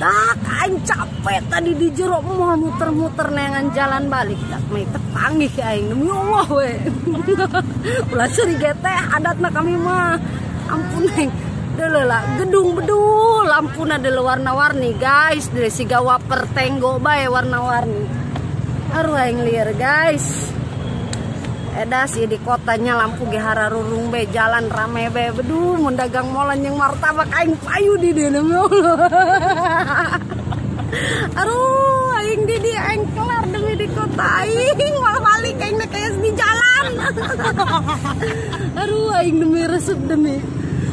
Dak aing capek tadi di jero mall muter-muter neangan jalan balik. Dak meh tepanggih aing demi Allah we. Ulah curiga teh adatna kami mah. Ampun aing. Deuleu lah gedung bedul lampuna deuleu warna-warni guys, deuleu siga waper tenggo bae warna-warni. Aduh aing lieur guys. Edas sih di kotanya lampu ge hararurung be jalan rame be beduh mun dagang molan jeung martabak aing payu di dieu demi Allah. Aduh aing di dieu aing kelar demi di kota aing malah balik aing na kayak di jalan. Aduh aing demi resep demi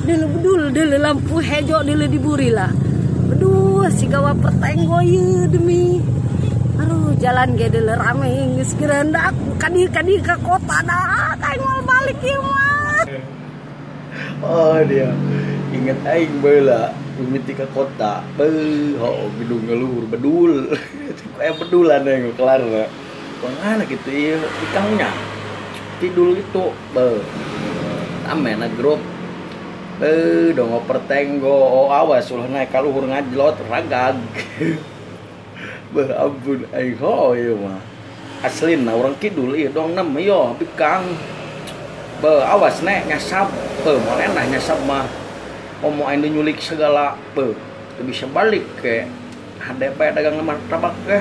deuleu bedul deuleu lampu hejo deuleu diburi lah. Beduh siga waper tenggo ieu demi. Aduh jalan ge deuleu rame geus gerendak kadi-kadi ke kota dah aing mau balik ieu mah. Oh dia inget aing baheula mimiti ka kota beuh hoo gedung luhur bedul. Kayak bedulan aing kelar mana gitu ieu ikangnya kidul gitu beuh amena grup beuh dong ngoper tenggo oh awas ulah naik ka luhur ngajlot ragag. Beuh ampun aing hoo ieu mah aslina urang kidul ieu dong nem ieu bikang beuh awas nek nyasab beuh moal enah nyasab mah komo aing nyulik segala beuh teu bisa balik ke HDP dagang martabak ge.